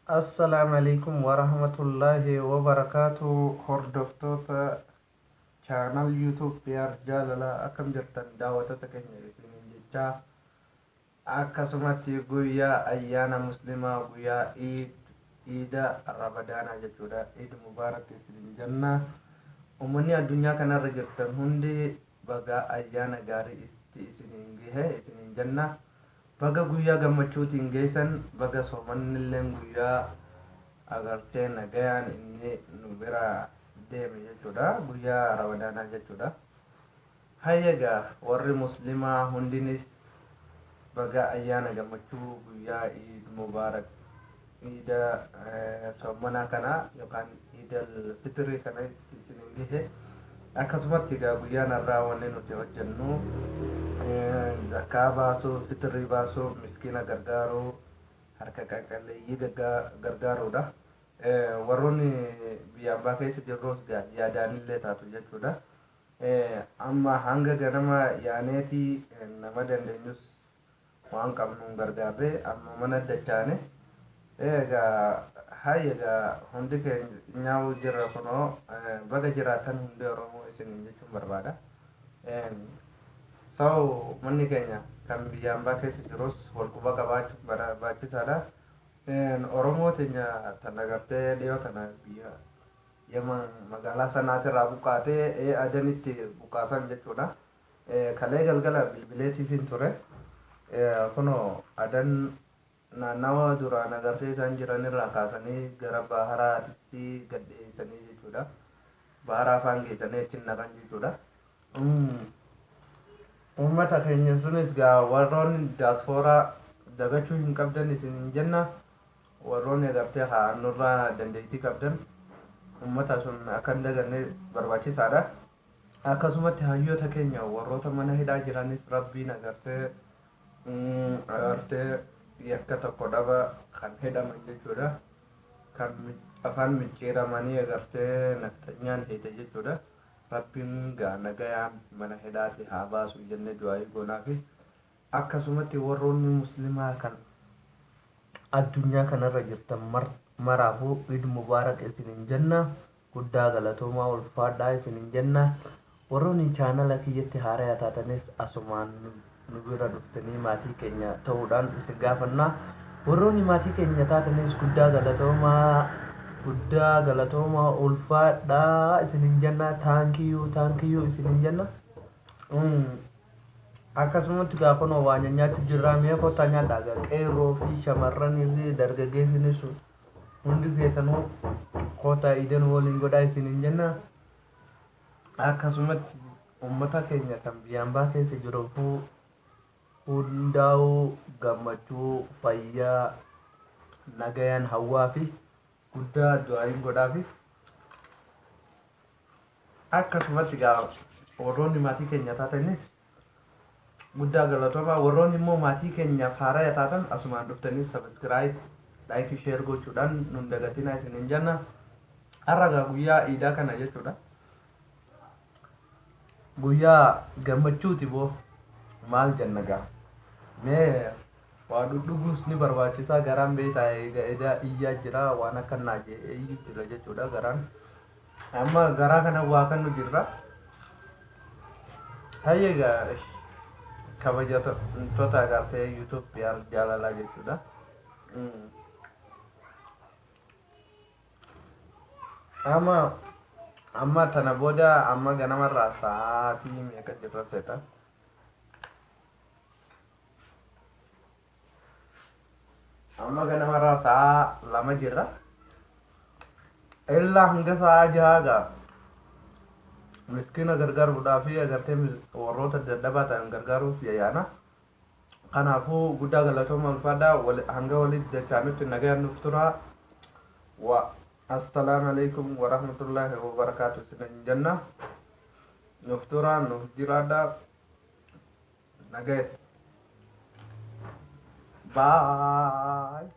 Assalaamu alaikum warahmatullaahi wabarakaatu. Hordoftoota channel YouTube PR Jaalalaa, akkam jirtan daawwattoota keenya isiniin jechaa, akkasumatti guyyaa ayyaana muslimaa, guyyaa iid, iida Ramadaanaa jechuudha, Iid Mubaarak isiniin jenna. Uummanni addunyaa kanarra jirtan hundi baga ayyaana gaarii itti isiniin gahe isiniin jenna. Baga guyyaa gammachuutiin geessan, baga soomannilleen guyyaa agartee nagayaan inni nu bira deeme jechuudha, guyyaa Ramadaanaa jechuudha. Hayyagaa, warri muslimaa hundinis baga ayyaana gammachuu guyyaa Iid Mubaarak, iida soomanaa kana yookaan Iidal Fitrii kana itti isiniin gahe. Akkasumatti egaa guyyaan har'aa wanni nuti hojjennu zakaa baasuu, fitrii baasuu, miskiina gargaaruu, harka qalleeyyii gargaaruudha. Warroonni biyya ambaa keessa jirrus yaadaanillee taatu jechuudha. Amma hanga ganama yaaneetii nama dandeenyus waan qabnuun gargaarree amma mana dachaane. Egaa hay, egaa hundi keenyaa'u jirra kunoo. Baga jiraatan hundi Oromoo isiniin jechuun barbaada. So manni keenya kan biyya ambaa keessa jirus wal quba qabaachuun barbaachisaadha. Oromoo teenya tan agartee dhiyoo tana biyya Yaman magaalaa sanaatirraa buqqaatee Adanitti buqqaasan jechuudha. Kalee galgala bilbileetiifin ture. Kunoo Adan naannawa duraan agartee isaan jiranirraa kaasanii gara baharaatitti gad dhiyeessanii jechuudha. Bahara afaan geessanii achi naqan jechuudha. Uummata keenya sunis gaa warroonni daaspooraa dagachuu hin qabdan isin hin jenna. Warroonni agartee haa nurraa dandeettii qabdan uummata sun akka hin daganne barbaachisaadha. Akkasumatti hayyoota keenya warroota mana hidhaa jiranis Rabbiin agartee yakka tokko dhaba kan hidhaman jechuudha. Kan afaan micciiramanii agartee nafxanyaan hiite jechuudha. Rabbiin gaa nagayaan mana hidhaati haa baasu jennee du'aayii goonaa fi akkasumatti warroonni muslimaa kan addunyaa kanarra jirtan maraafuu Iid Mubaarak isiniin jenna. Guddaa galatoomaa, ulfaadhaa isiniin jenna. Warroonni chaanala kiyyatti haaraa taatanis asumaan nu bira dhuftanii maatii keenya ta'uudhaan isin gaafanna. Warroonni maatii keenya taatanis guddaa galatoomaa, guddaa galatoomaa, ulfaadhaa isiniin jenna. Thank you, thank you isiniin jenna. Akkasumatti gaa kunoo waa nyaachuu jirraa, mee kottaa nyaadhaa gaa, qeerroo fi shamarranii fi dargaggeessinis hundi keessanuu kottaa iidan waliin godhaa isiniin jenna. Akkasumatti uummata keenya kan biyya ambaa keessa jiru hundaa'uu gammachuu, fayyaa, nagayaan hawwaa fi guddaa du'aayin godhaa fi akkasumatti gaa warroonni maatii keenya taatanis guddaa galatoomaa. Warroonni immoo maatii keenyaaf haaraya taatan asumaan dhuftanii subscribe, like, share gochuudhaan nun dagatinaa isiniin jenna. Har'a gaa guyyaa iidaa kana jechuudha, guyyaa gammachuuti boo, maal jenna gaa. Mee waa dhudhuguus ni barbaachisaa. Garaan beektaa egaa iyyaa jira, waan akka naajee iyyuu jira jechuudha garaan. Amma garaa kana waa kan nu jirra. Hayyee egaa, kabajamtoota agartee YouTube PR Jaalalaa jechuudha. Amma tana booda, amma ganamarraa sa'aatii meeqa jirra seeta? Amma ganamarraa sa'a 2 jirra. Illaa hanga sa'a 6 gaa miskiina gargaaruudhaa fi agartee warroota dadhabaa ta'an gargaaruuf yaana. Kanaafuu guddaa galatooma, ulfaadhaa. Hanga walitti dachaanutti nagaan nuuf tura. Wa assalaamu alaikum warahmatullaahi wabarakaatu isinin jenna. Nuuf tura, nuuf jiraadhaa. Nagaya. Bye.